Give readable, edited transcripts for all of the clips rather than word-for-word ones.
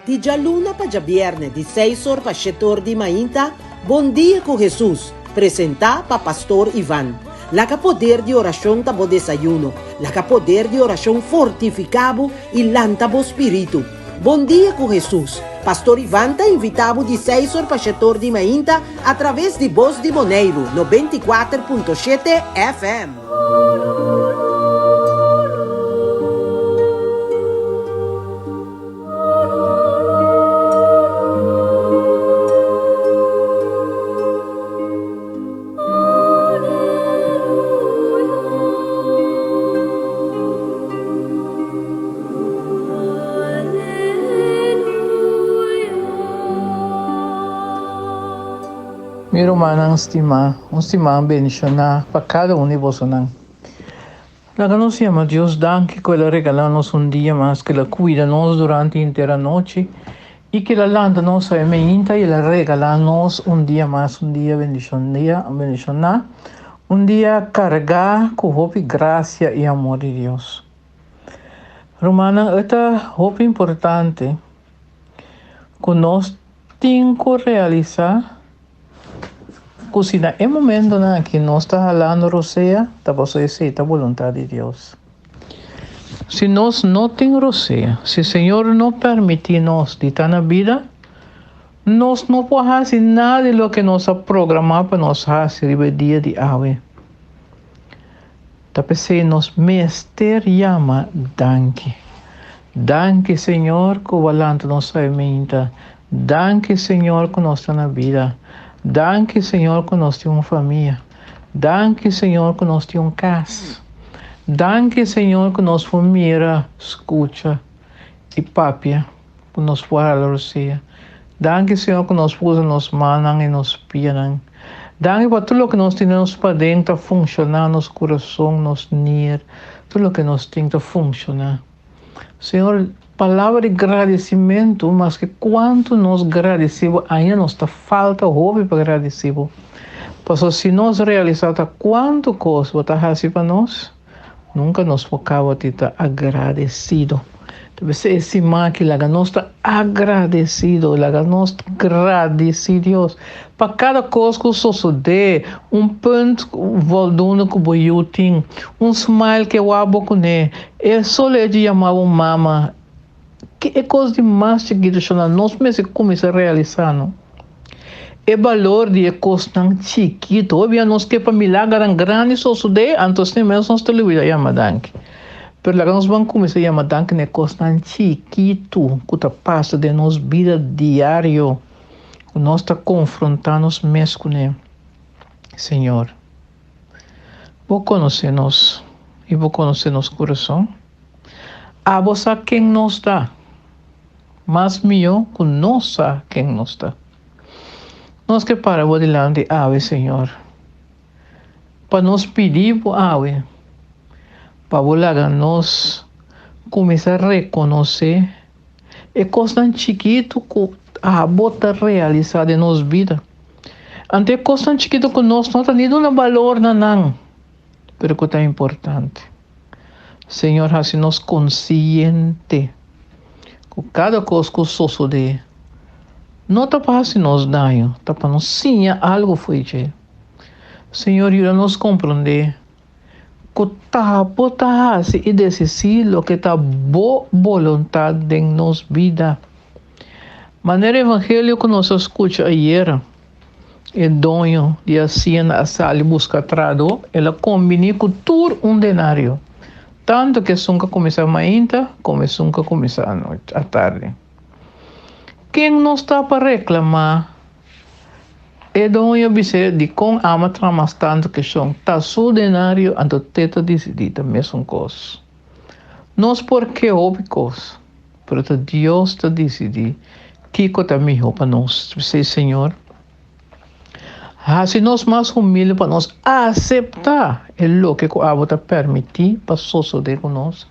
Di djaluna pa djabièrnè di seis or pa shete or di mainta, Bon Dia ku Hesus, presentá pa Pastor Ivan. Laga poder di orashon ta bo desayuno. Laga poder di orashon fortifiká bo i lanta bo spiritu. Bon Dia ku Hesus, Pastor Ivan ta invitá bo di seis or pa shete or di mainta atraves di Bos di Boneiru 94.7 FM. Mi rumannan stimá, un siman bendishoná pa kada un di bosonan. Laga nos yama Dios danki ku el a regalá nos un dia mas, ku el a kuida nos durante henter anochi i ku el a lanta nos awe meinta i el a regalá nos un dia mas, un dia bendishoná, un dia kargá ku hopi grasia i amor di Dios. Rumannan, e ta hopi importante ku nos tin ku realisá Ku si na e momentonan aki nos ta halando rosea, ta pasobra esei ta boluntat di Dios. Si nos no tin rosea, si Señor no permití nos di ta na bida, nos no por hasi nada di loke nos a programá pa nos hasi riba e dia di awe. Ta p'esei nos mester yama danki. Danki Señor ku bo a lanta nos sabiminta. Danki Señor ku nos ta na bida. Danki Señor ku nos tin un famia. Danki Señor ku nos tin un kas. Danki Señor ku nos por mira, skucha i papia, ku nos por hala rosea. Danki Señor ku nos por usa nos mannan i nos pianan. Danki pa tur loke nos tin den nos paden ta funshoná, nos kurason, nos nier, tur loke nos tin ta funshoná. Señor, palabra di gradisimentu, maske kuantu nos gradisí bo, ainda nos ta falta hopi pa gradisí bo. Pasobra si nos realisá ta kuantu kos bo ta hasi pa nos, nunka nos por kaba di ta agradesido. Ta p'esei e siman aki laga nos ta agradesido, laga nos gradisí Dios pa kada kos ku sosodé, un punt voldoende ku bo yu tin, un smile ke wak bo kuné, E solo e di yama bo mama. Ki e kos di mas chikitu shona nos mester kuminsá realisá no? E balor di e kosnan chikitu. Hopi bia nos ke pa milagernan grandi sosodé, anto asina mes nos ta lubida yama danki. Pero laga nos ban kuminsá yama danki na e kosnan chikitu ku ta pasa den nos bida diario, ku nos ta konfrontá nos mes kuné. Señor. Bo konosé nos i bo konosé nos kurason. Abo sa ken nos ta, mas mihó ku nos sa ken nos ta. Nos ke para bo dilanti awe, Señor, pa nos pidi bo awe pa bo laga nos kuminsá rekonosé E kosnan chikitu ku abo ta realisá den nos bida. Anto e kosnan chikitu ku nos no ta ni duna balor na nan, pero ku ta importante. Señor hasi nos konsiente ku kada kos ku sosodé no ta pa hasi nos daño, ta pa nos siña algu fo'i dje. Señor yuda nos komprondé Ku ta bo ta hasi i desisí loke ta bo boluntat den nos bida. Manera evangelio ku nos a skucha ayera, e doño di hasienda a sali buska trahadó, el a kombiní ku tur un denario, tantu ku esun ku a kuminsá mainta komo esun ku a kuminsá anochi, atardi. Ken nos ta pa reklamá E doño bis'é, Dikon ama traha mas tantu ke shon? Ta su denario, anto te ta disidí ta mesun kos. Nos por ke hopi kos, pero ta Dios ta disidí kiko ta mihó pa nos. P'esei, Señor, hasi nos mas humilde pa nos aseptá e loke ku abo ta permití pa sosodé ku nos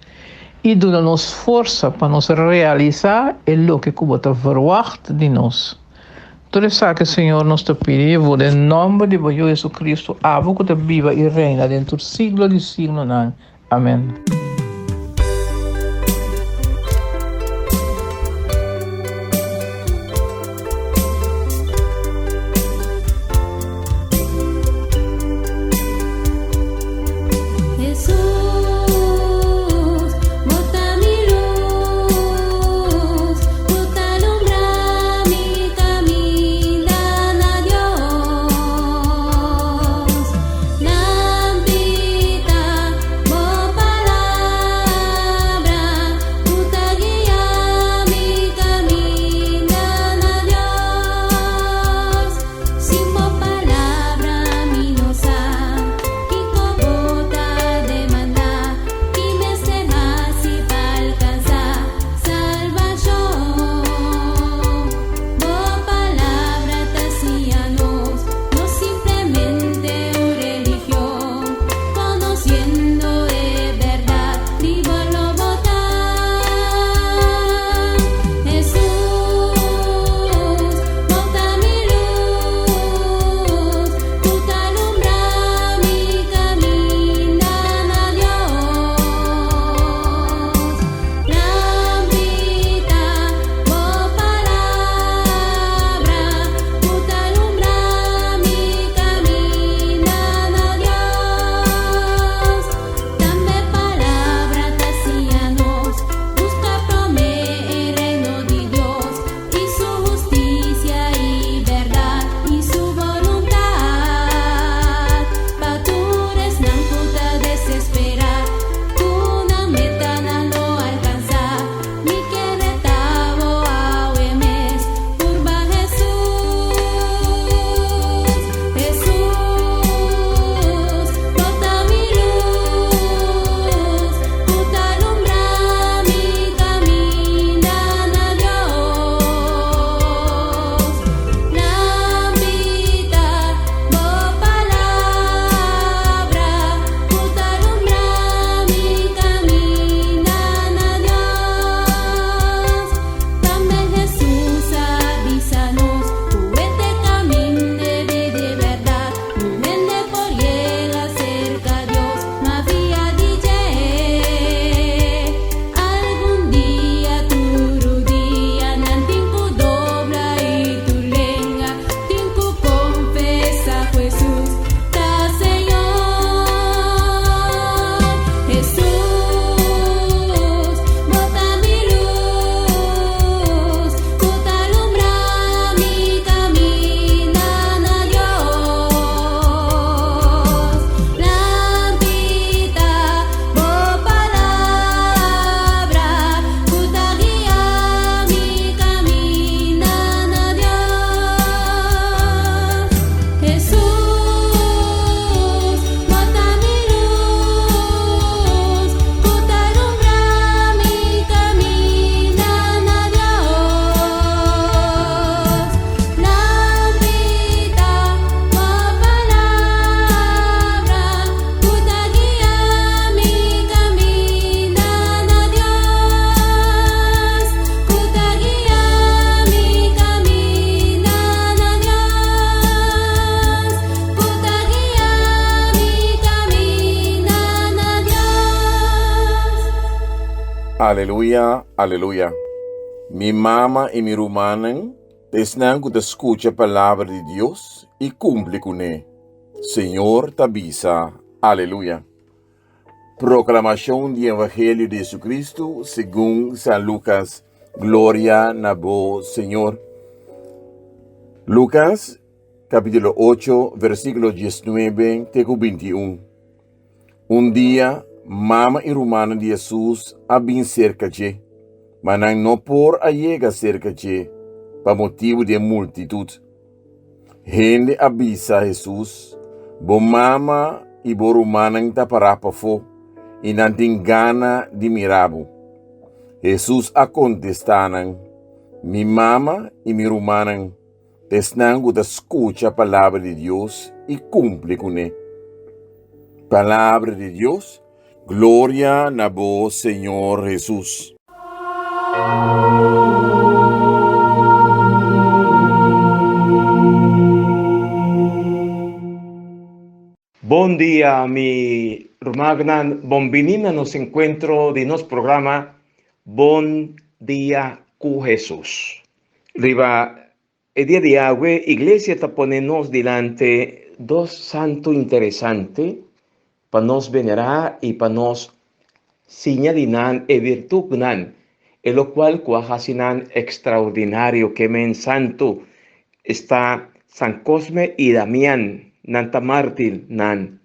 i duna nos forsa pa nos realisá e loke ku bo ta verwagt di nos. Tur esaki, Señor, nos ta pidi Bo den nomber di Bo Yu Jesucristo, abo cu ta biba y reina den tur siglo di siglonan. Amen. Aleluya, aleluya. Mi mama i mi rumannan ta esnan ku ta skucha palabra di Dios i kumpli kuné. Señor ta bisa, Aleluya. Proklamashon di Evangelio di Jesucristo segun San Lukas. Gloria na bo, Señor. Lukas, kapítulo 8, versíkulo 19 te ku 21. Un dia, mama i rumannan di Hesus a bin serka dje, ma nan no por a yega serka dje pa motibu di e multitut. Hende a bisa Hesus, Bo mama i bo rumannan ta pará pafó, i nan tin gana di mira bo. Hesus a kontestá nan, Mi mama i mi rumannan ta esnan ku ta skucha palabra di Dios i kumpli kuné. Palabra di Dios. Gloria na bo, Señor Hesus. Bon dia mi rumannan, bon bini na nos encuentro di nos programa Bon Dia cu Hesus. Riba E dia di awe Iglesia ta pone nos dilante dos santu interesante pa nos venerá i pa nos siña di nan e virtutnan, e lokual ku a hasi nan ekstraordinario ke men santu esta San Cosme i Damian, nan ta mártir nan.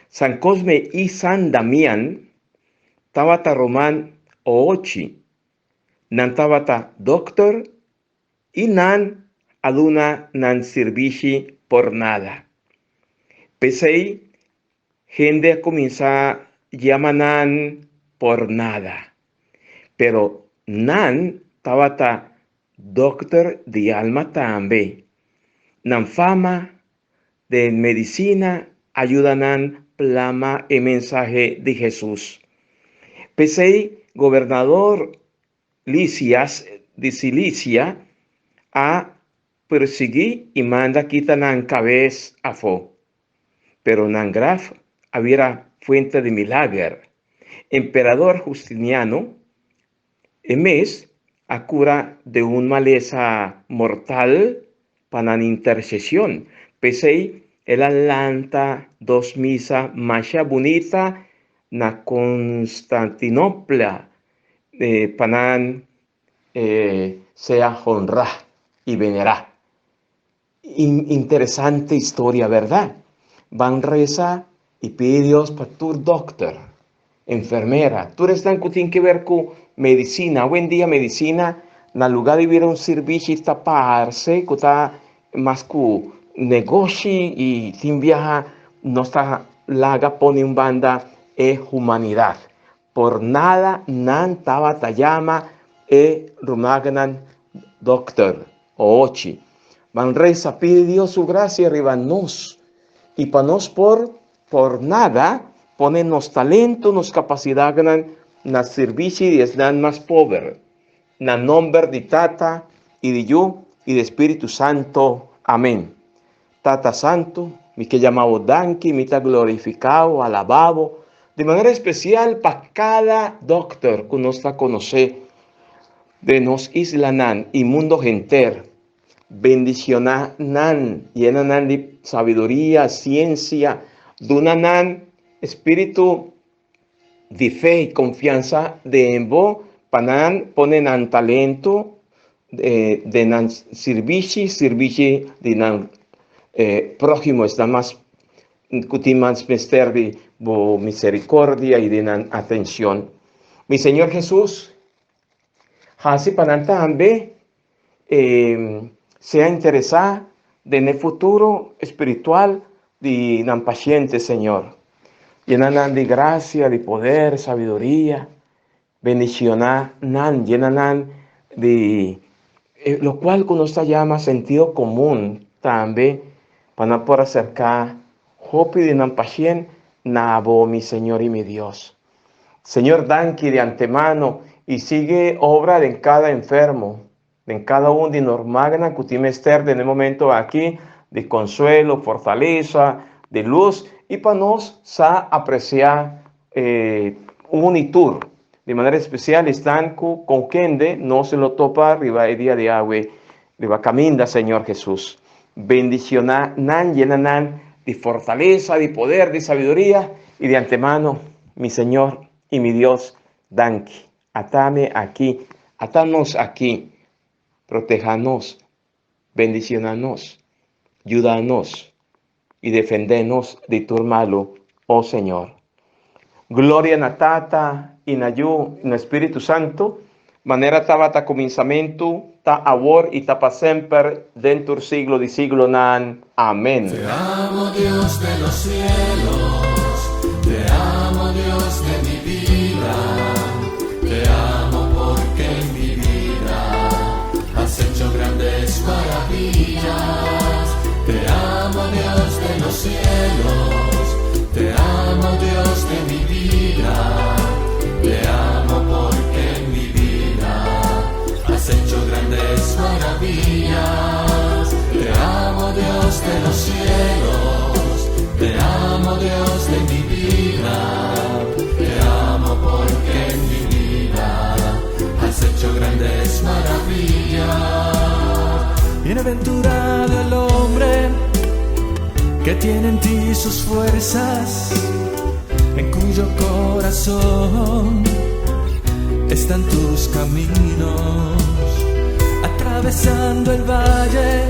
San Cosme i San Damian tabata ruman oochi, nan tabata dòkter I nan a duna nan sirbishi por nada. P'esei hende a kuminsá yama nan por nada. Pero nan tabata dòkter di alma tambe. Nan fama den medisina a yuda nan plama e mensahe di Hesus. P'esei gobernador Lisias di Silisia a persiguí i manda kita nan kabes afó. Pero nan graf a bira fuente di milager. Emperador Justiniano e mes a kura di un malesa mortal pa nan intersesion. P'esei el a lanta dos misa masha bunita na Constantinopla pa nan sea honrá i venerá. Interesante historia, bèrdat? Ban resa i pidi Dios pa tur dòkter, enfermera, tur esnan ku tin ke ber ku medisina. Awendia medisina na lugá di bira un sirbishi ta parse ku ta mas ku negoshi i tin biaha nos ta laga pone un banda e humanidat. Por nada nan tabata yama e rumannan dòkter oochi. Ban resa pidi Dios su grasia riba nos i pa nos por por nada pone nos talento, nos kapasidatnan na sirbishi di esnan mas pober. Na nomber di Tata i di Yu i di Spiritu Santo. Amen. Tata Santu, mi ke yama bo danki, mi ta glorifiká bo, alabá bo, di manera espesial pa kada dòkter ku nos ta konosé den nos islanan i mundo henter. Bendishoná nan, yena nan di sabiduria, siensia, duna nan espíritu di fe i konfiansa den bo pa nan pone nan talento den nan sirbishi, sirbishi di nan próhimo, esnan mas ku tin mas mester di bo miserikordia i di nan atenshon. Mi Señor Hesus, hasi pa nan tambe sea interesá den e futuro espiritual di nan pashente, Señor. Yena nan di grasia, di poder, sabiduria. Bendiciona nan, yena nan di locual cu nos ta yama sentido comun tambe pa nan por acerca hopi di nan pashien na bo, mi Señor y mi Dios. Señor danki di antemano y sigue obra den cada enfermo, den cada un di nos magnan cu tin mester den e momento aki di consuelo, fortaleza, di luz y pa nos sa aprecia un y tur. Di manera espesial esnan ku kon kende nos lo topa riba e dia di awe riba kaminda, Señor Jesus. Bendiciona nan, yena nan di fortalesa, di poder, di sabiduria y di antemano, mi Señor y mi Dios, danki. Atame aki, ata nos aki, proteha nos, bendiciona nos, yuda nos y defende nos di tur malu, oh Señor. Gloria na Tata y na Yu y na Spiritu Santu, manera tabata cuminsamentu, ta awor y ta pa semper, den tur siglo di siglonan. Amen. Te amo Dios de los cielos, te amo Dios de mi vida, te amo porque en mi vida has hecho grandes maravillas. Te amo Dios de los cielos, te amo Dios de mi vida, te amo porque en mi vida has hecho grandes maravillas. Te amo Dios de los cielos, te amo Dios de mi vida, te amo porque en mi vida has hecho grandes maravillas. Bienaventurado el hombre que tiene en ti sus fuerzas, en cuyo corazón están tus caminos. Atravesando el valle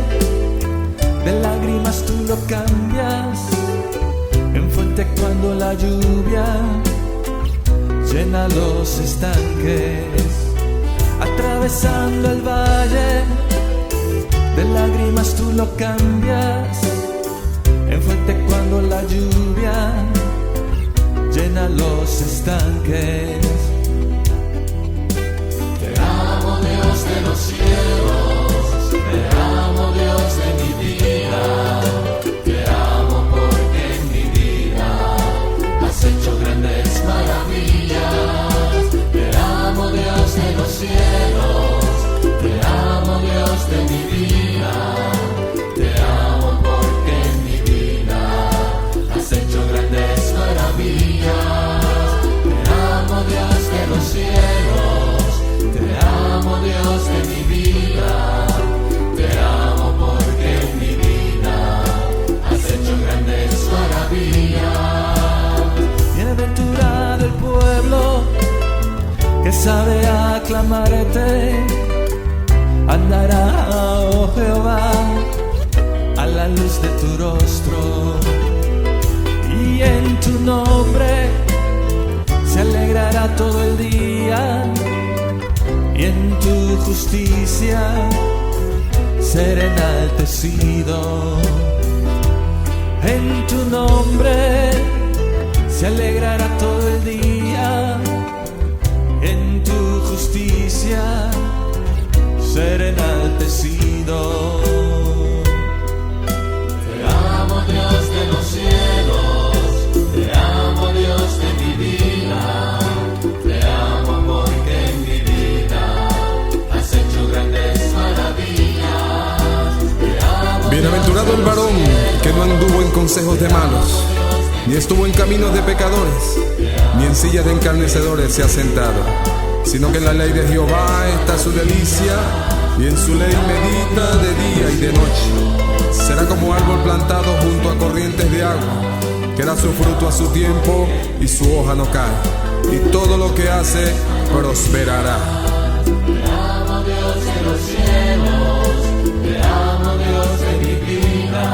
de lágrimas tú lo cambias en fuente cuando la lluvia llena los estanques. Atravesando el valle de lágrimas tú lo cambias en fuente cuando la lluvia llena los estanques. Te amo Dios de los cielos, te amo Dios de mi vida, te amo porque en mi vida has hecho grandes maravillas. Te amo Dios de los cielos, te amo Dios de mi vida, te amo porque en mi vida has hecho grandes maravillas. Te amo Dios de los cielos, te amo Dios de mi vida, te amo porque en mi vida has hecho grandes maravillas. Bienaventurado el pueblo que sabe aclamarte, andará, oh Jehová, a la luz de tu rostro, y en tu nombre se alegrará todo el día, y en tu justicia será enaltecido. En tu nombre se alegrará todo el día, en tu justicia será enaltecido. Te amo Dios de los cielos, te amo Dios de mi vida, te amo porque en mi vida has hecho grandes maravillas. Te amo, Bienaventurado el varón que no anduvo en consejos de malos, ni estuvo en caminos de pecadores, ni en silla de encarnecedores se ha sentado, sino que en la ley de Jehová está su delicia, y en su ley medita de día y de noche. Será como árbol plantado junto a corrientes de agua, que da su fruto a su tiempo y su hoja no cae, y todo lo que hace prosperará. Te amo Dios de los cielos, te amo Dios de mi vida,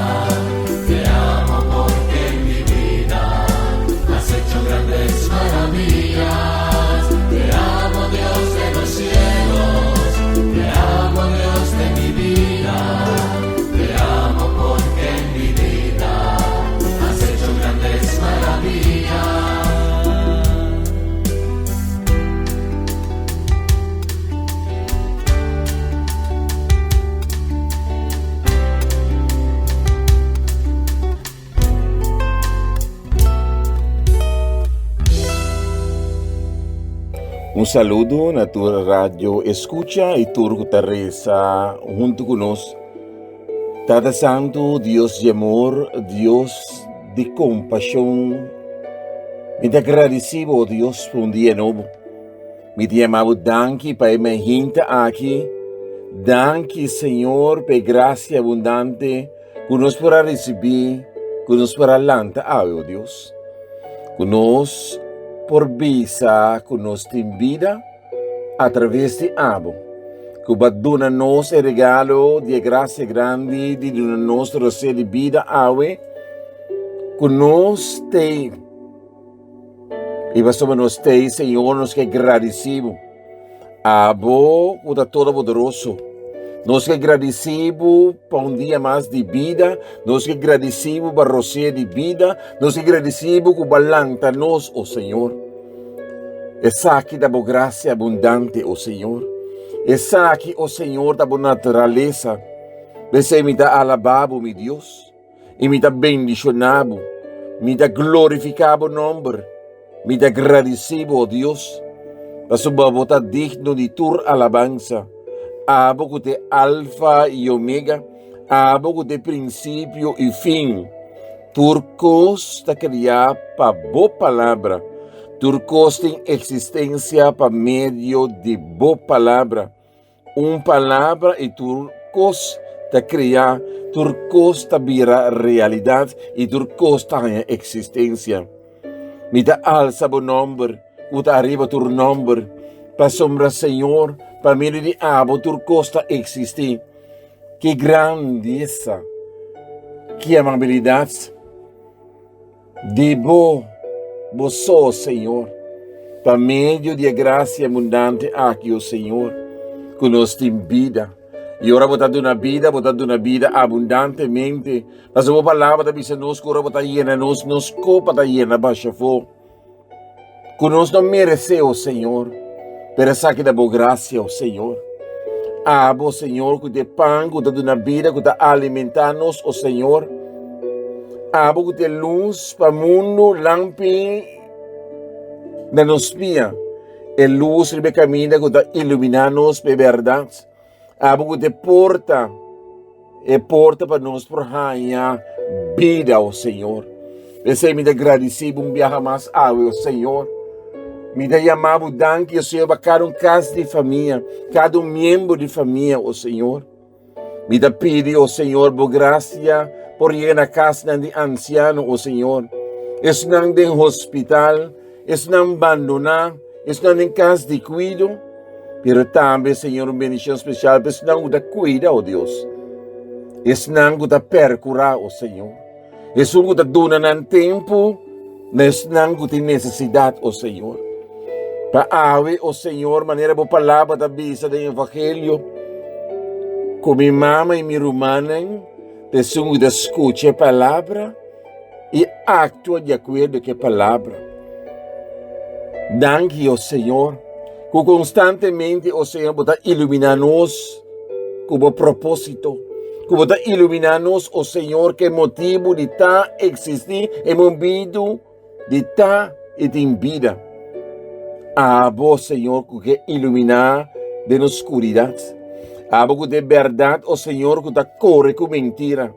te amo porque en mi vida has hecho grandes maravillas. Te amo Dios de los cielos, te amo Dios de mi vida, te amo porque en mi vida has hecho grandes maravillas. Un saludo na tur radio escucha y tur ku ta reza hunto ku nos. Tata Santo, Dios di amor, Dios di compasión, mi ta agradecido, oh Dios, pa un dia nobo. Mi ta yama bo danki pa e mainta aki. Danki, Señor, pa e gracia abundante ku nos por a risibí, ku nos por a lanta awe, o Dios. Ku nos por bisa ku nos tin bida a traves di abo, ku bo a duna nos e regalo di e gracia grandi di duna nos rosé di bida awe, ku nos t'ei. I pasobra nos t'ei, Señor, nos ke gradisí bo. Abo ku ta Todopoderoso. Nos ke gradisí bo pa un dia mas di bida. Nos ke gradisí bo pa rosé di bida. Nos ke gradisí bo ku bo a lanta nos, o Señor. Esaki ta bo grasia abundante, o Señor. Esaki, o Señor, ta bo naturalesa. P'esei mi ta alabá bo, mi Dios. I mi ta bendishoná bo, mi ta glorifiká bo nòmber, mi ta gradisí bo, o Dios, pasobra bo ta digno di tur alabansa, abo ku ta e Alfa i Omega, abo ku ta e prinsipio i fin. Tur kos ta kriá pa bo palabra, tur kos tin eksistensia pa medio di bo palabra. Un palabra i tur kos ta kreá, tur kos ta bira realidat i tur kos ta haña eksistensia. Mi ta alsa bo nòmber ku ta ariba tur nòmber, pasobra Señor, pa medio di abo tur kos ta eksistí. Ki grandesa, ki amabilidat! Di bo, bo so, Señor, pa medio di e gracia abundante aki, o Señor, cu nos tin bida. Y ora bo ta duna bida, bo ta duna bida abundantemente. Pasobra bo palabra ta bisa nos cu ora bo ta yena nos, nos copa ta yena basha afó. Cu nos no merece, o Señor, pero esaki ta bo gracia, o Señor. Abo, Señor, cu ta e pan cu ta duna bida, cu ta alimenta nos, o Señor. Abo cu ta e luz pa mundo, lampi na nos pia, e luz riba e caminda cu ta ilumina nos pa e berdad. Abo ku ta e porta, e porta pa nos por haña bida, o Señor. P'esei mi ta gradisí bo un biaha mas awe, o Señor. Mi ta yama bo danki, o Señor, pa kada un kas di famia, kada un miembro di famia, o Señor. Mi ta pidi, o Señor, bo grasia por yega na kasnan di ansiano, o Señor. Esnan den hospital, esnan bandoná, esnan den kas di kuido. Pero tambe, Señor, un bendicion special pa esnan ku ta kuida, o Dios. Esnan ku ta percurá, o Señor. Esun ku ta duna nan tempu na esnan ku tin necesidad, o Señor. Pa awe, o Señor, manera bo palabra ta bisa den Evangelio, ku mi mama i mi rumannan ta esun ku ta skucha e palabra, i aktua di akuerdo ku e palabra. Danki, o Señor, ku konstantemente, o Señor, bo ta iluminá nos ku bo propósito, ku bo ta iluminá nos, o Señor, ku e motibu di ta eksistí, e mobidu di ta i tin bida. Abo, Señor, ku ke iluminá den nos skuridat. Abo ku ta e bèrdat, o Señor, ku ta kore ku mentira.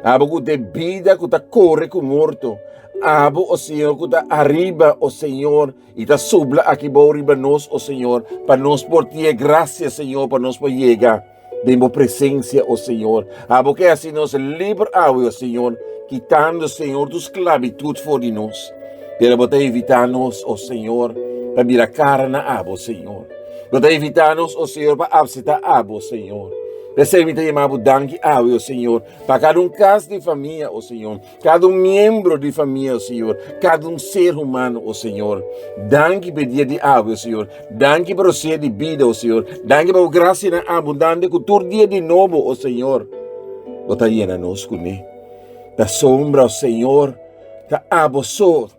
Abo ku ta e bida ku ta kore ku morto. Abo, o Señor, ku ta ariba, o Señor, i ta subla aki bou riba nos, o Señor, pa nos por tin e grasia, Señor, pa nos por yega den bo presensia, o Señor. Abo ke hasi nos liber awe, o Señor, kitando, Señor, tur sklabitut for di nos. Pero bo ta invitá nos, o Señor, pa bira kara na abo, Señor. Bo ta invitá nos, o Señor, pa apsetá abo, Señor. P'esei mi ta yama bo danki awe, o Señor, pa kada un kas di famia, o Señor, kada un miembro di famia, o Señor, kada un ser humano, o Señor. Danki pa e dia di awe, o Señor. Danki pa rosea di bida, o Señor. Danki pa bo grasianan abundante ku tur dia di nobo, o Señor, bo ta yena nos kuné. Ta sombra, o Señor, ta abo so.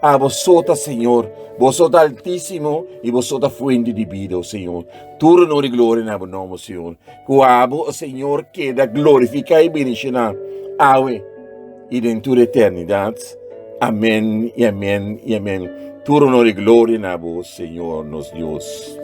Abo so ta Señor, bo so ta Altísimo i bo so ta fuente di bida, o Señor. Tur honor i gloria na bo nomber, Señor. Ku abo, o Señor, keda glorifiká i bendishoná awe i den tur eternidat. Amén i amén i amén. Tur honor i gloria na bo, Señor nos Dios.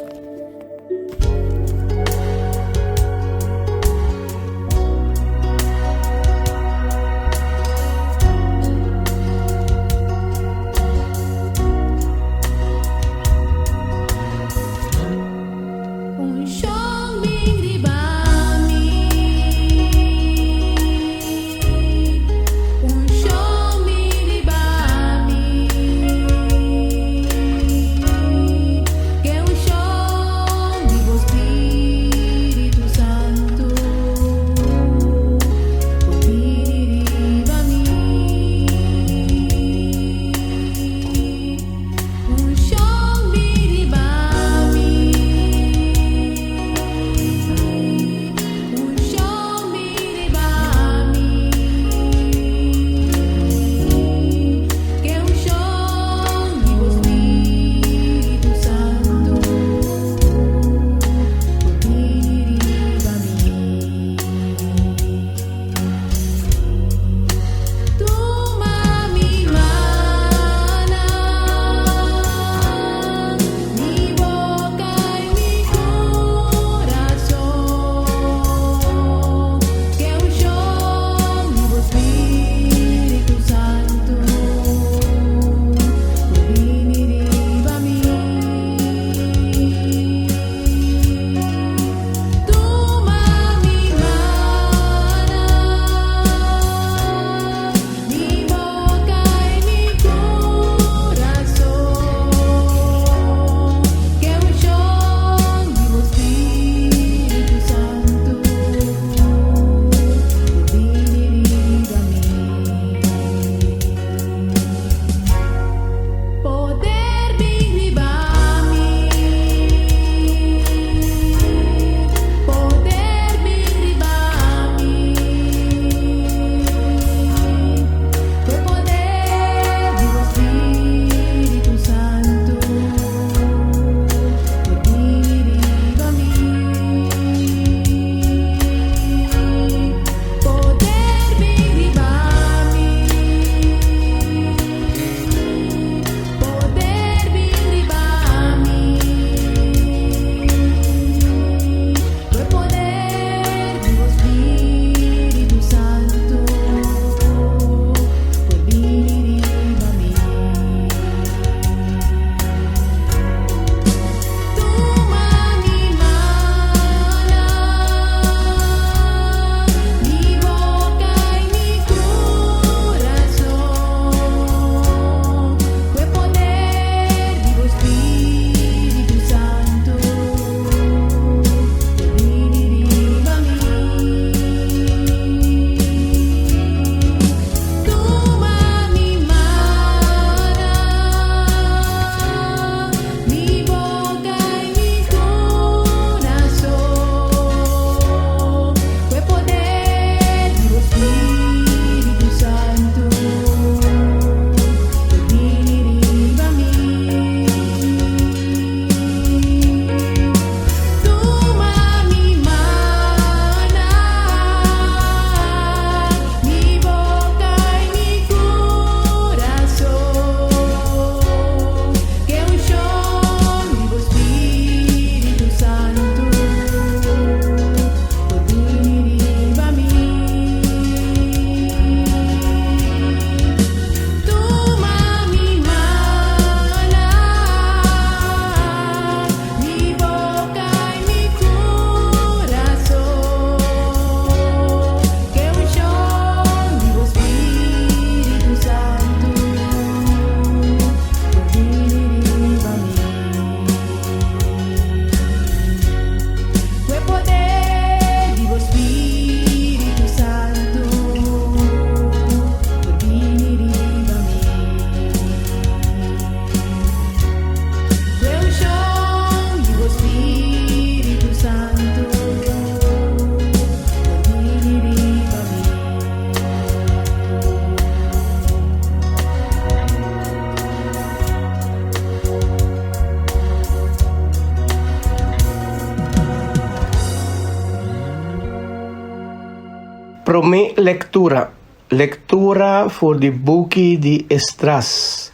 Promé lektura, Lektura for di buki di Esdras,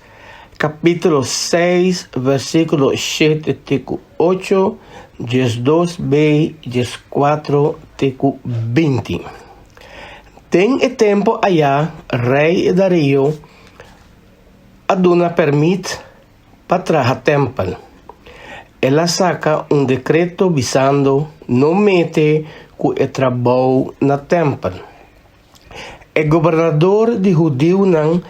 kapítulo 6, versíkulo 7 te ku 8, 12 b, 14 te ku 20. Den e tempu ayá rei Darío a duna pèrmit pa traha tèmpel. El a saka un dekreto bisando no mete ku e trabou na tèmpel. E gobernador di hudiunan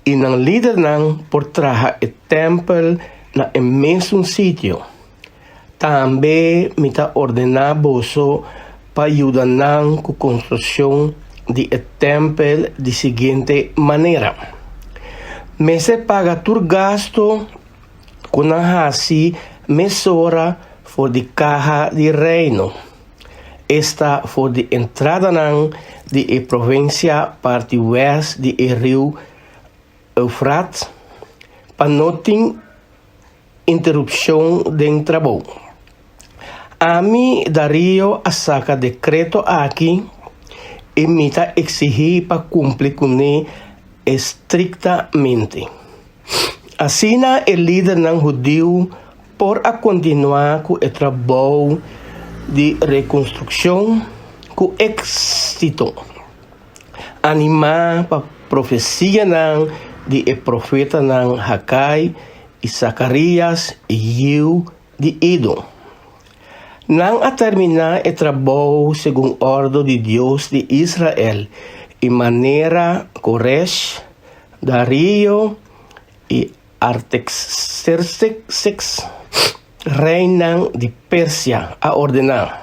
i nan lidernan por traha e tèmpel na e mesun sitio. Tambe mi ta ordená boso pa yuda nan ku konstrukshon di e tèmpel di siguiente manera, Mester paga tur gastu ku nan hasi mesora for di kaha di Reino, esta for di entradanan di e provinsia parti wèst di e riu Eufrat, pa no tin interupshon den trabou. Ami, Darío, a saka dekreto aki i mi ta eksigí pa kumpli kuné estriktamente. Asina e lidernan hudiu por a kontinuá ku e trabou di rekonstrukshon ku éksito, animá pa profesianan di e profetanan Hagai i Zakarías, yiu di Ido. Nan a terminá e trabou segun òrdu di Dios di Israel i manera Koresh, Darío i Artekserkses, reinan di Persia, a ordená.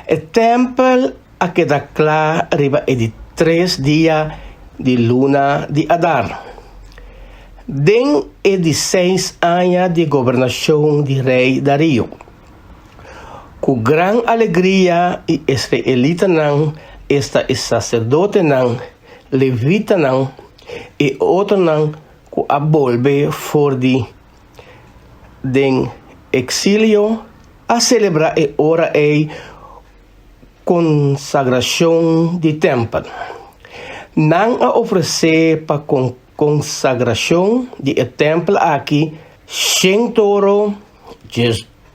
E tèmpel a keda kla riba e di tres dia di luna di Adar, den e di seis aña di gobernashon di rei Darío. Ku gran alegria e israelitanan, esta e saserdotenan, levitanan i otronan ku a bolbe for di den eksilio, a selebrá e ora ei konsagrashon di tèmpel. Nan a ofresé pa konsagrashon di e tèmpel aki shen toro,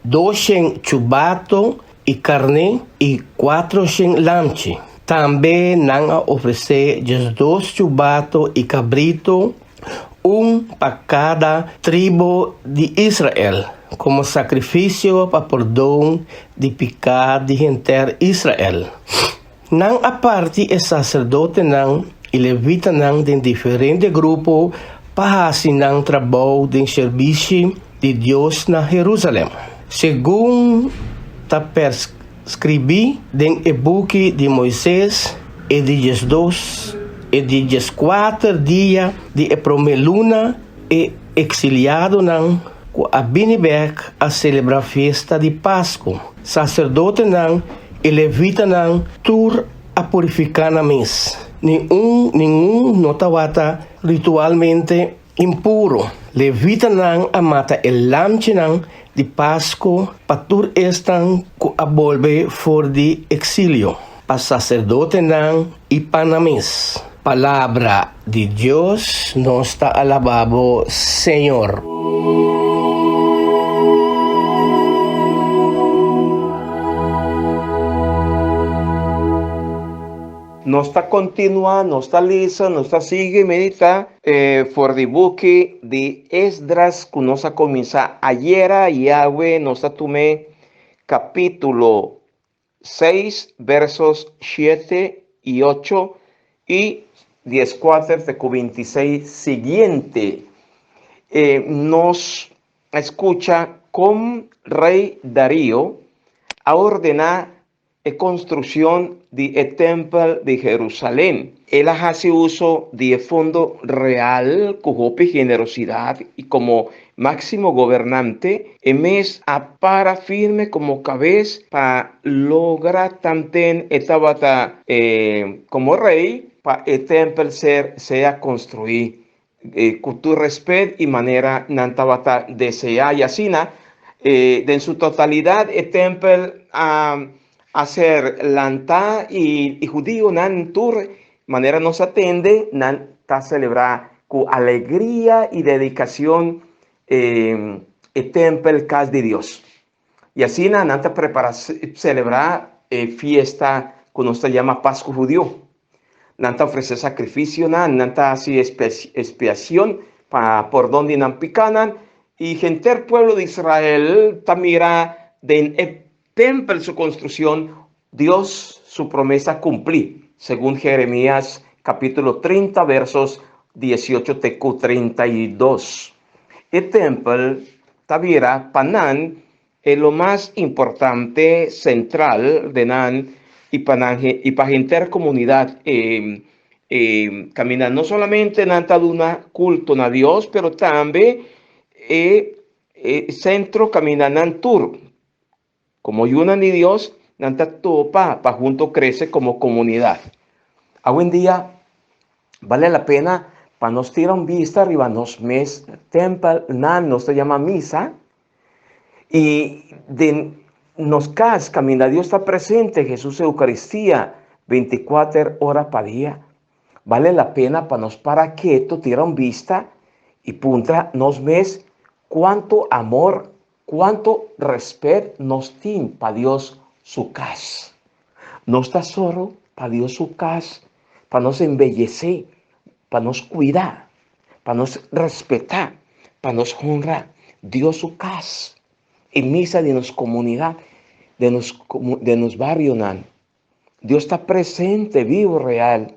200 chubato i karné i 400 lamchi. Tambe nan a ofresé 12 chubato i kabrito, un pa kada tribu di Israel, komo sakrifisio pa pordon di piká di henter Israel. Nan a parti e saserdotenan i levitanan den diferente grupo pa hasi nan trabou den sirbishi di Dios na Herúsalèm, segun ta perskribí den e buki di Moises, e di 12 e di 14 dia di e promé luna, e eksiliadonan ku a bini bèk a selebrá fiesta di Pasku. Saserdotenan i levitanan tur a purifiká nan mes. Niun ningun no tabata ritualmente impuro. Levitanan a mata e lamchinan di Pasku pa tur esnan ku a bolbe for di eksilio, pa saserdotenan i pa nan mes. Palabra di Dios, nos ta alabá bo, Señor. Nos ta kontinuá, nos ta lisa, nos ta sigui meditá for di buki di Esdras ku nos a kuminsá ayera i awe nos ta tum'é kapítulo 6 versos 7 i 8 i 14 te ku 26 siguiente. Nos a skucha kon rei Darío a ordená e konstrukshon di e tèmpel di Herusalen. El a hasi uso di e fondo real ku hopi generosidat i komo máksimo gobernante, e mes a para firme komo kabes pa logra tanten e tabata komo rei pa e tèmpel ser sea konstruí ku tur rèspèt i manera nan tabata deseá. I asina, den su totalidat e tèmpel a. a ser lantá i e hudionan tur manera nos a tende, nan ta selebrá ku alegria i dedikashon e tèmpel, kas di Dios. I asina nan ta prepará selebrá e fiesta ku nos ta yama Pasku Hudiu. Nan ta ofresé sakrifisionan, nan ta hasi ekspiashon pa pordon di nan pikánan, i henter pueblo di Israel ta mira den e tèmpel su konstrukshon Dios su promesa kumplí, segun Jeremías kapítulo 30 versos 18 te ku 32. E tèmpel ta bira pa nan e lo mas importante sentral de nan i pa nan i pa henter komunidat e e kaminda no solamente nan ta duna kulto na Dios pero tambe e e sentro kaminda nan tur komo yunan di Dios nan ta topa pa hunto krese komo komunidat. Awendia bale la pena pa nos tira un bista riba nos mes tèmpelnan, nos ta yama misa, i den nos kas kaminda Dios ta presente, Hesus Eukaristia, 24 ora pa dia. Bale la pena pa nos para ketu, tira un bista i puntra nos mes kuantu amor, kuantu rèspèt nos tin pa Dios su kas. Nos ta sòru pa Dios su kas, pa nos embeyesé, pa nos kuida, pa nos respetá, pa nos honra Dios su kas, e misa di nos komunidat, di nos di nos barionan. Dios ta presente, bibu, real.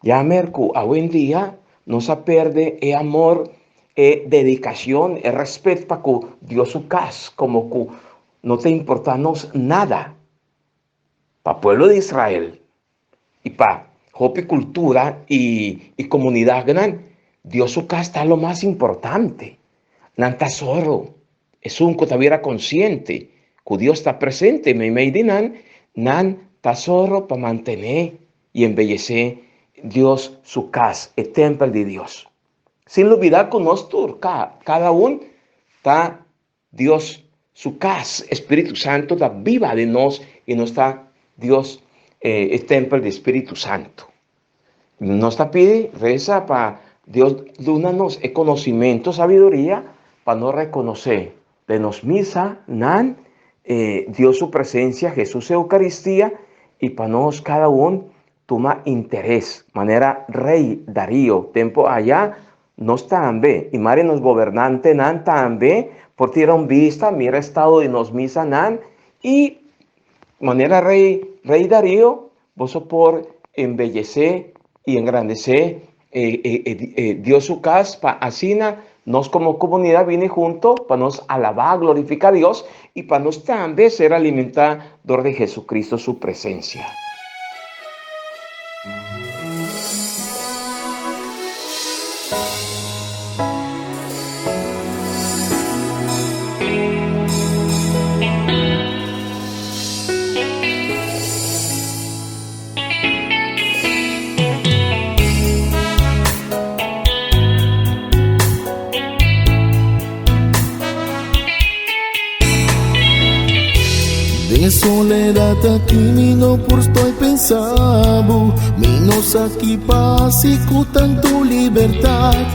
Yamer ku awendia nos a pèrdè e amor, e dedikashon, e rèspèt pa ku Dios su kas, komo ku no ta importá nos nada. Pa pueblo di Israel i pa hopi kultura i komunidatnan, Dios su kas ta lo mas importante. Nan ta sòru. Esun ku ta bira konsiente ku Dios ta presente meimei di nan, nan ta sòru pa mantené i embeyesé Dios su kas, e tèmpel di Dios. Sin lubidá ku nos tur, kada un, ta Dios su kas. Spiritu Santu ta biba den nos i nos ta Dios, e tèmpel di Spiritu Santu. Nos ta pidi, resa pa Dios duna nos e konosimentu, sabiduria, pa nos rekonosé den nos misa nan Dios su presensia, Hesus Eukaristia, i pa nos kada un tuma interes, manera Rei Darío tempu aya, nos tambe, i mari nos gobernantenan tambe por tira un bista, mira estado di nos misanan, i manera Rei Rei Darío, boso por embeyesé i engrandesé Dios su kas, pa asina nos komo komunidat bini hunto pa nos alabá, glorifiká Dios i pa nos tambe ser alimentá dor di Jesucristo su presensia. Den soledad aki mi no por estoy pensabo Mi no sa ki pasa ku tanto libertad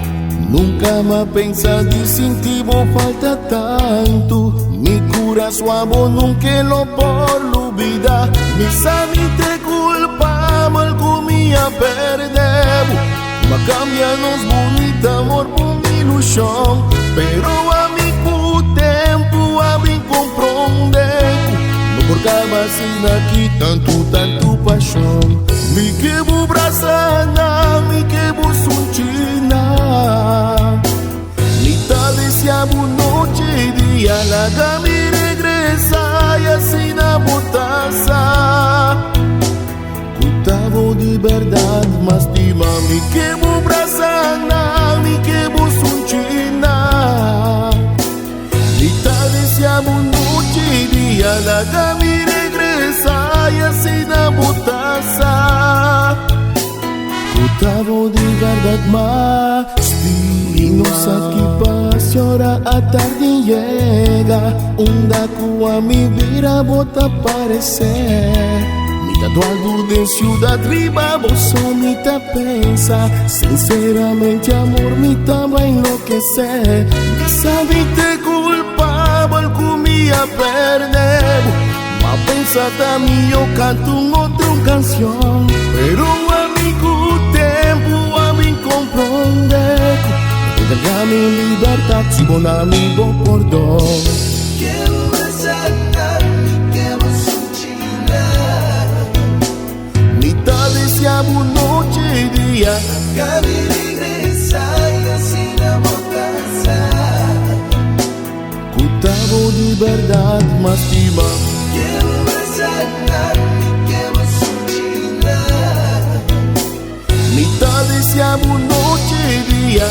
Nunca m'a pensa di sinti bo falta tanto Mi curason abo nunca lo por lubida Mi sa mi t'e culpabel cu mi a perde bo M'a cambia nos bunita amor pa un ilusion Pero ami cu tempo a bin compronde Cu no por caba asina aki tanto tanto pasion Mi ke bo brasa nan mi ke bo sunchina Mi ta desea bo noche y dia Laga mi regresa y asina bo ta sa Cu ta bo di berdad m'a stima Mi ke bo brasa nan mi ke bo sunchina Mi ta desea bo noche y dia Laga mi regresa y asina bo ta sa. Gustavo di verdad mas Mi no sa ki pasa ora a tardi yega Unda ku a mi bira bo ta parece Mi ta dualdu den ciudad riba bo so mi ta pensa Sinceramente amor mi ta bai enloquece Mi sabi te culpabel ku mi a perde Ma pensa ta mi yo canto un otro canción Pero a mi ku tempo a mi comprende Entrega mi libertad si bo na mi bo pordon Mi ta deseá bo noche y dia Ku ta bo di berdad m'a stima. Mi ta deseá bo noche y dia.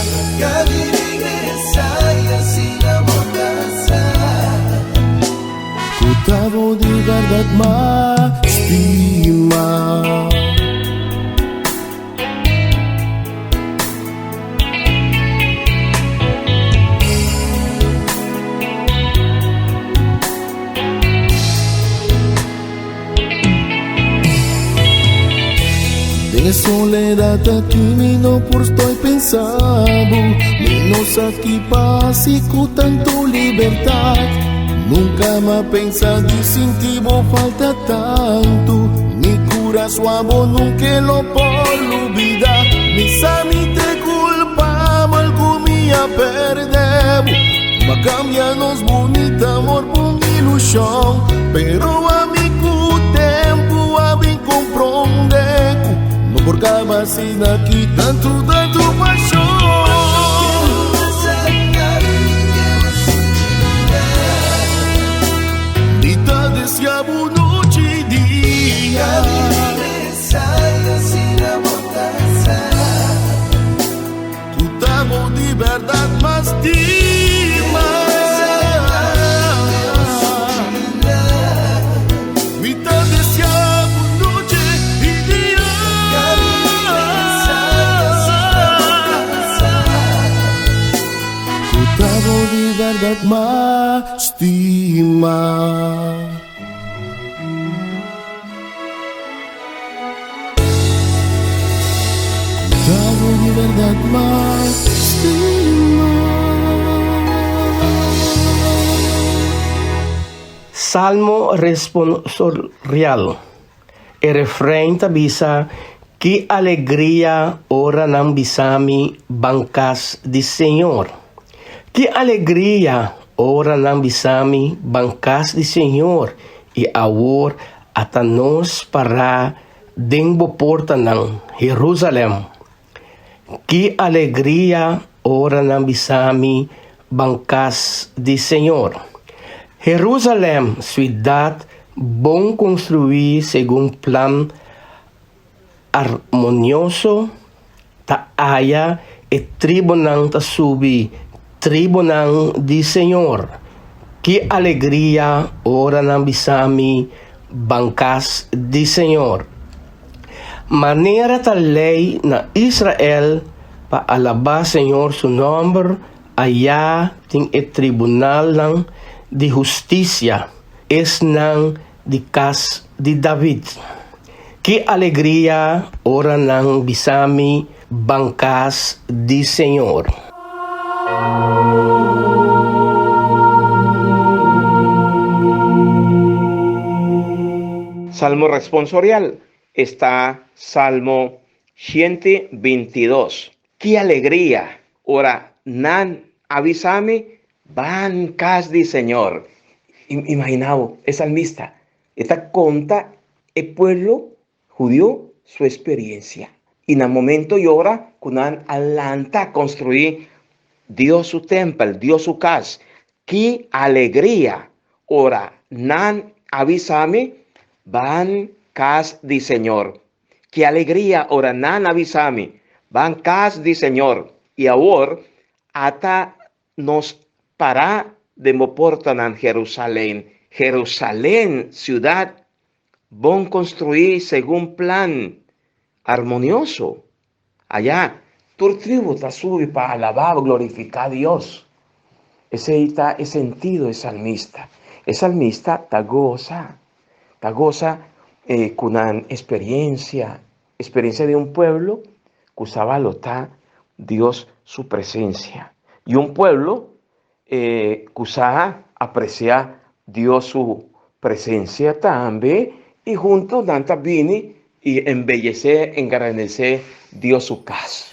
Ku ta bo di berdad m'a stima. Den e soledad aki mi no por stoy pensabo Mi no sa ki pasa y cu tanto libertad Nunca m'a pensa di sinti bo falta tanto Mi curason abo nunca lo por lubida Mi sa mi t'e culpabel cu mi a perde bo M'a cambia nos bunita amor pa un ilusion Pero ami cu tempo a bin compronde Cu no por caba asina aki tanto tanto pasion Mi ta desea bo nochi y dia. Cu ta bo di berdad m'a stima. Mi ta desea bo nochi y dia. Cu ta bo di berdad m'a stima. Salmo responsorial. E refrein ta bisa, Ki alegria ora nan bisa mi ban kas di Señor! Ki alegria ora nan bisa mi ban kas di Señor! I awor Ata nos pará den bo portanan, Jerusalèm. Ki alegria ora nan bisa mi ban kas di Señor! Jerusalèm, siudat bon konstruí segun plan armonioso, ta aya e tribunan ta subi, tribunan di Señor. Ki alegria ora nan bisa mi ban kas di Señor! Manera ta lei na Israel pa alabá Señor su nòmber, aya tin e tribunalnan di hustisia, esnan di kas di David. Ki alegria ora nan bisa mi ban kas di Señor! Salmo responsorial esta Salmo 122. Ki alegria ora nan a bisa mi ban kas di Señor! Imagina bo, e salmista e ta konta e pueblo hudiu su experiencia. I na momento i ora ku nan a lanta konstruí Dios su tèmpel, Dios su kas, ki alegria ora nan a bisa mi, Ban kas di Señor. Ki alegria ora nan a bisa mi, Ban kas di Señor. I awor ata nos pará den bo portanan, Jerusalén. Jerusalén, siudat bon konstruí segun plan armonioso. Ayá tur tribu ta subi pa alabá, glorifiká Dios. Esei ta e sentido e salmista. E salmista ta gosa, ta gosa ku nan experiencia, experiencia di un pueblo ku sa balotá Dios su presencia. I un pueblo ku sa apresiá Dios su presencia tambe i huntu nan ta bini i embeyesé, engrandesé Dios su kas.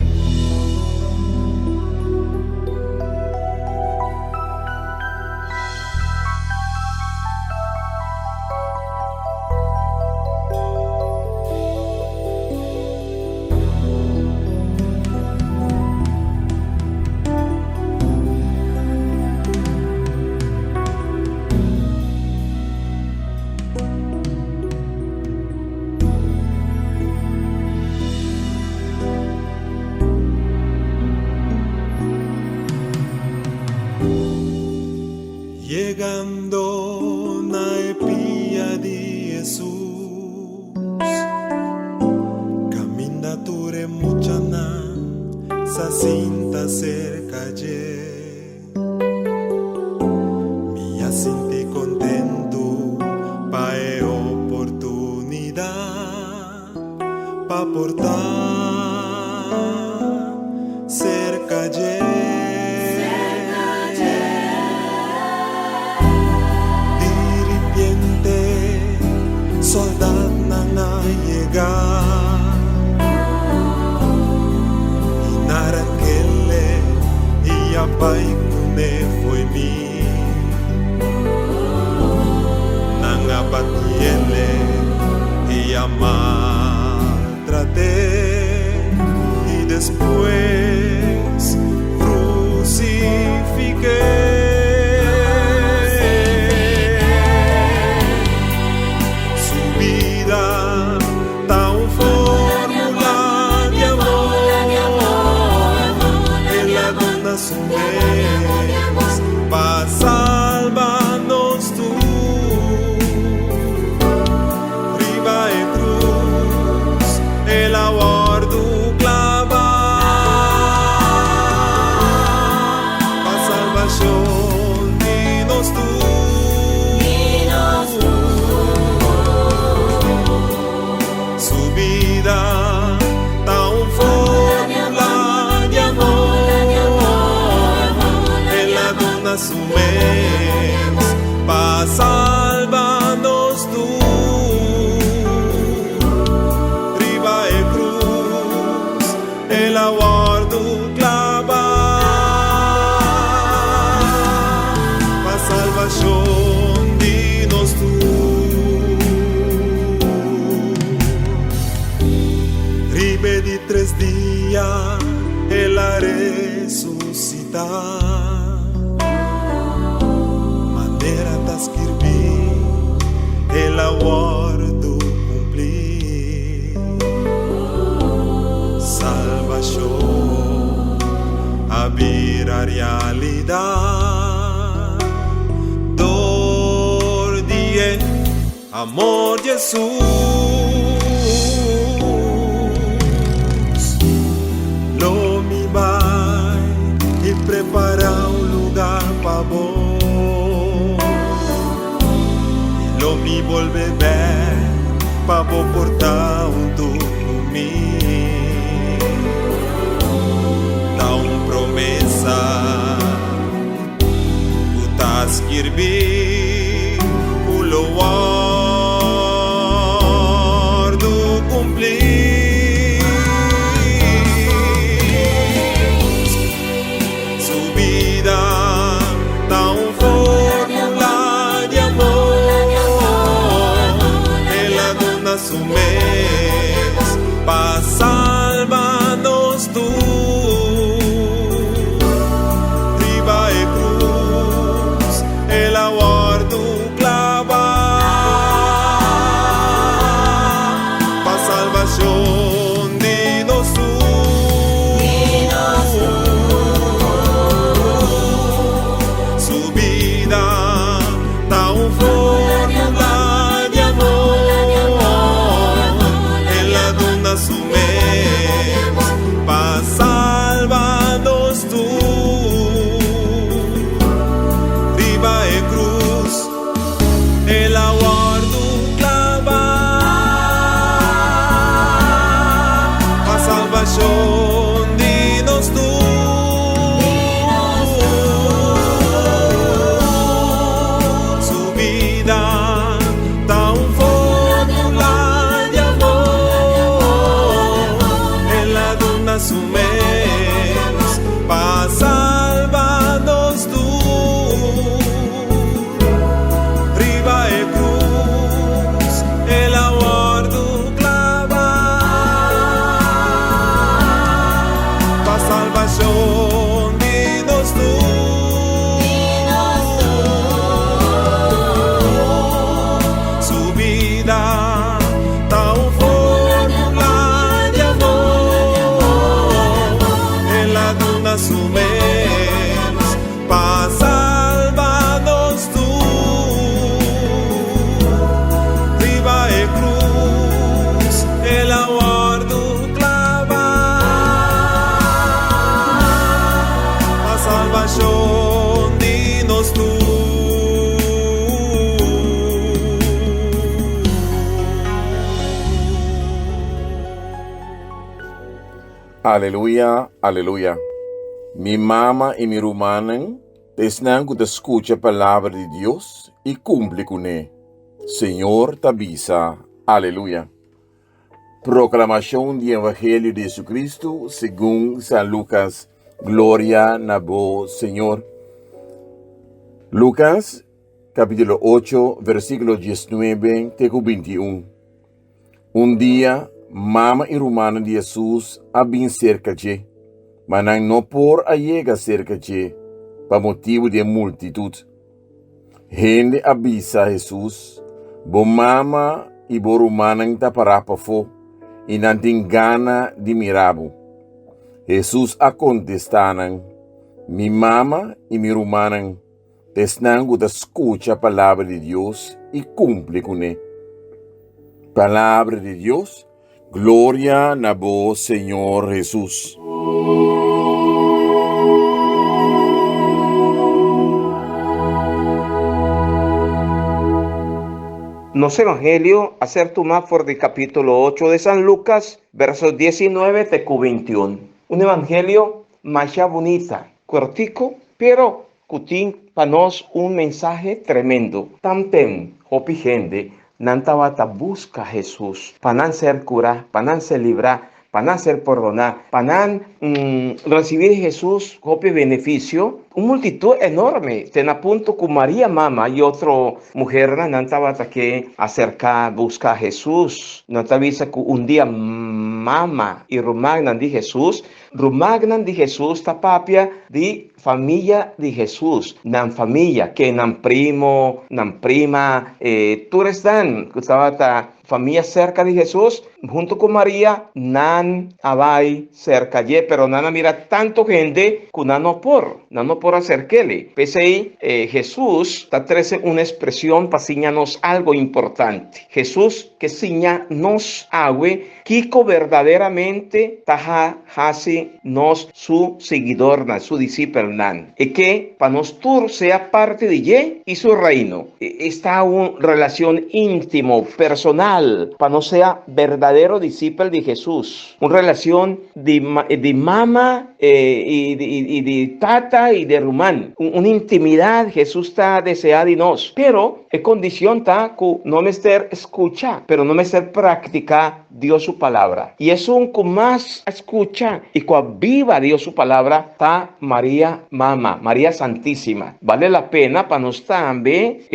Yegando na e pia di Hesus, Caminda tur e muchanan sa sinta cerca dje. Mi a sinti contento pa e oportunidad pa por ta cerca dje. Di ripiente soldatnan a yega i narankel'e i a bai kuné fo'i mi. Nan a batiel'e i a maltrat'é i despues krusifik'é. Su bida ta un fórmula di amor, el a duna su mes pa salba nos tur. Riba e krus el a wòrdu klabá pa salbashon di nos tur. Su bida ta un fórmula di amor, el a duna su mes pa salba nos tur. Riba e krus el a wòrdu klabá pa salbashon di nos tur. Riba e di tres dia el a resusitá. Manera ta skirbí, el a wòrdu kumplí. Salbashon a bira realidat dor di e amor di Hesus. Lo mi bai i prepará un lugar pa bo, i lo mi bolbe bèk pa bo por ta huntu ku mi. Ta un promesa ku ta skirbí ku lo wòrdu kumplí. Su bida ta un fórmula di amor, el a duna su mes pa salba nos tur. Riba e krus el a wòrdu klabá pa salbashon di nos tur. Su bida ta un fórmula di amor, el a duna su mes pa. Aleluya, aleluya. Mi mama i mi rumannan ta esnan ku ta skucha palabra di Dios i kumpli kuné. Señor ta bisa, Aleluya. Proklamashon di Evangelio di Jesucristo segun San Lucas. Gloria na bo, Señor. Lucas, capítulo 8, versículo 19 te ku 21. Un dia, mama i rumannan di Hesus a bin serka dje, ma nan no por a yega serka dje pa motibu di e multitut. Hende a bisa Hesus, Bo mama i bo rumannan ta pará pafó, i nan tin gana di mira bo. Hesus a kontestá nan, Mi mama i mi rumannan ta esnan ku ta skucha palabra di Dios i kumpli kuné. Palabra di Dios, Gloria na bo, Señor Hesus. Nos Evangelio a ser tumá for di capítulo ocho de San Lucas, versos 19 te cu 21. Un Evangelio masha bunita, cortico, pero cu tin pa nos un mensahe tremendo. Tanten hopi hende nan tabata busca Hesus pa nan ser curá, pa nan ser librá, pa nan ser pordoná, pa nan recibi di Hesus hopi beneficio. Un multitud enorme, te na punto cu Maria mama y otro muhernan nan tabata ke acerca busca Hesus. Nan ta bisa cu un dia mama y rumannan di Hesus, rumannan di Hesus ta papia di Famia di Hesus, nan famia, ke nan primo, nan prima, e tur esnan ku tabata famia serka di Hesus, huntu ku Maria, nan a bai serka dje, pero nan a mira tantu hende ku nan no por, nan no por aserk'el. P'esei, Hesus ta trese un ekspreshon pa siña nos algu importante. Hesus ke siña nos awe Kiko berdaderamente ta hasi nos su siguidornan, su disipelnan? E ke pa nos tur sea parti di dje i su Reino. Esta un relacion íntimo, personal, pa nos sea berdadero disipel di Hesus. Un relacion di di mama i di tata i di ruman. Un intimidad Hesus ta desea di nos. Pero e condicion ta cu no mester scucha, pero no mester practica Dios su palabra. Y esun cu mas a scucha y cu a biba Dios su palabra ta Maria Mama, Maria Santisima. Bale la pena pa nos tambe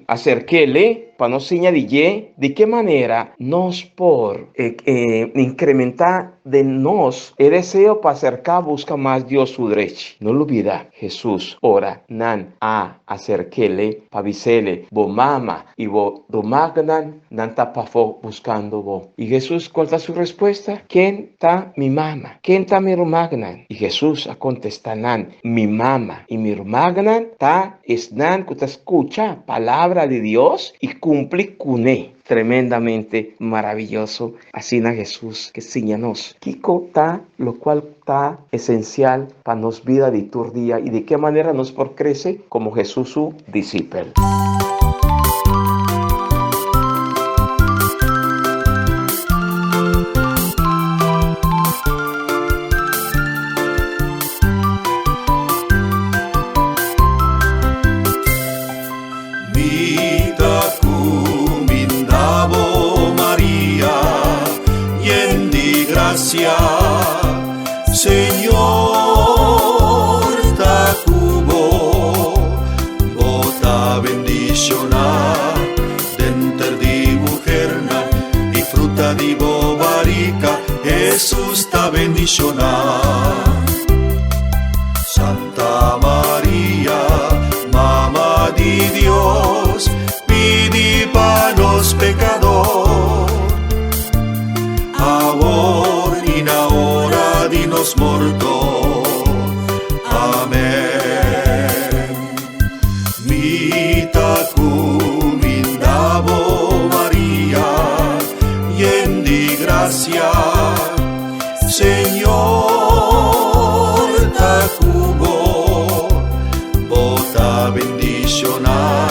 acerkele pa nos siña di dje di ke manera nos por incrementa den nos e deseo pa acerca busca mas Dios su drechi. No lubida, Hesus ora nan a acerkele pa bisele, Bo mama i bo rumannan nan ta pafó buskando bo. I Hesus kual ta su respuesta? Ken ta mi mama? Ken ta mi rumannan? I Hesus a kontestá nan, Mi mama i mi rumannan ta esnan ku ta skucha palabra di Dios i kumpli kuné. Tremendamente maraviyoso! Asina Hesus ke siña nos kiko ta lokual ta esensial pa nos bida di tur dia i di ke manera nos por krese komo Hesus su disipel. Mi ta cuminda bo Maria, yen di gracia, Señor ta cu bo. Bo ta bendiciona denter di muhernan, y fruta di bo barica, Jesús ta bendiciona. Santa Maria, Mama di Dios, pidi pa nos pecador, awor y na hora di nos morto. Amen. Mi ta cuminda bo, Maria, yen di gracia, Señor ta cu bo, bo ta bendicioná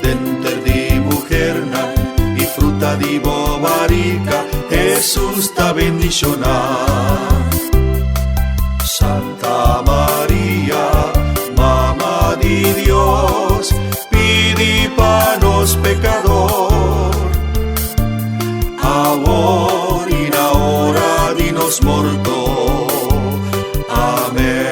denter di muhernan, y fruta di bo barica, Jesús. Jesús ta bendiciona. Santa María, Mama di Dios, pidi pa nos pecador, awor y na hora di nos morto. Amén.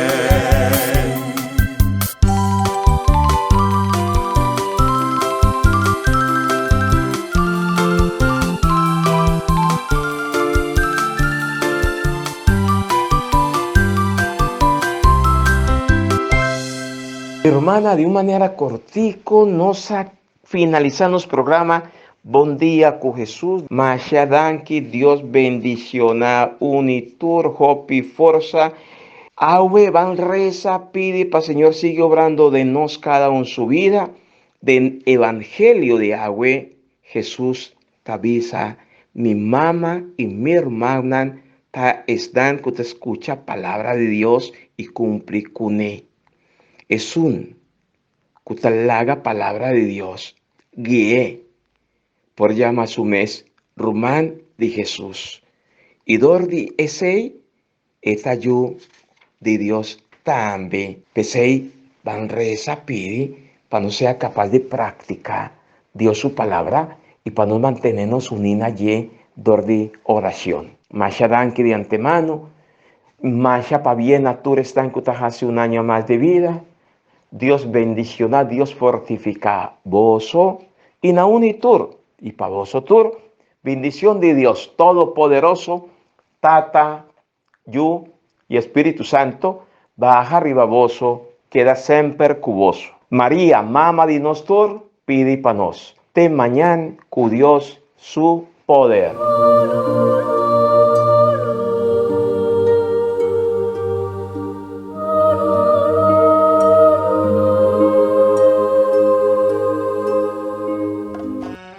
Hermana, di un manera cortico nos a finalisa nos programa Bon Dia cu Jesus. Masha danki, Dios bendiciona uni tur hopi forsa. Awe ban reza pidi pa Señor sigui obrando den nos cada un su vida. Den Evangelio di awe Jesus ta bisa, Mi mama y mi rumannan ta esnan cu ta scucha palabra di Dios y cumpli cune. Esun cu ta laga palabra di Dios gui'é por yama su mes ruman di Jesus, y dor di esey e ta yu di Dios tambe. P'esey ban reza pidi pa nos sea capaz di practica Dios su palabra y pa nos mantene nos uní na dje dor di oracion. Masha danki di antemano. Masha pabien na tur esnan cu ta haci un aña mas di bida. Dios bendiciona, Dios fortifica boso y na uni tur y pa boso tur. Bendicion di Dios Todopoderoso, Tata, Yu y Espíritu Santo, baha riba boso, keda semper cu boso. Maria, Mama di nos tur, pidi pa nos. Te mañan cu Dios su poder.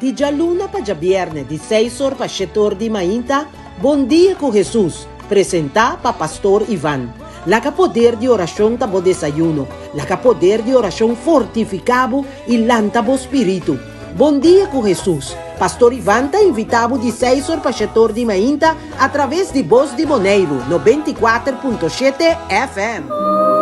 Di djaluna pa djabierne di seis or pa shete or di mainta, Bon Dia ku Hesus, presentá pa Pastor Ivan. Laga poder di orashon ta bo desayuno, laga poder di orashon fortifiká bo i lanta bo spiritu. Bon Dia ku Hesus, Pastor Ivan ta invitá bo di seis or pa shete or di mainta atraves di Bos di Boneiru, 94.7 FM.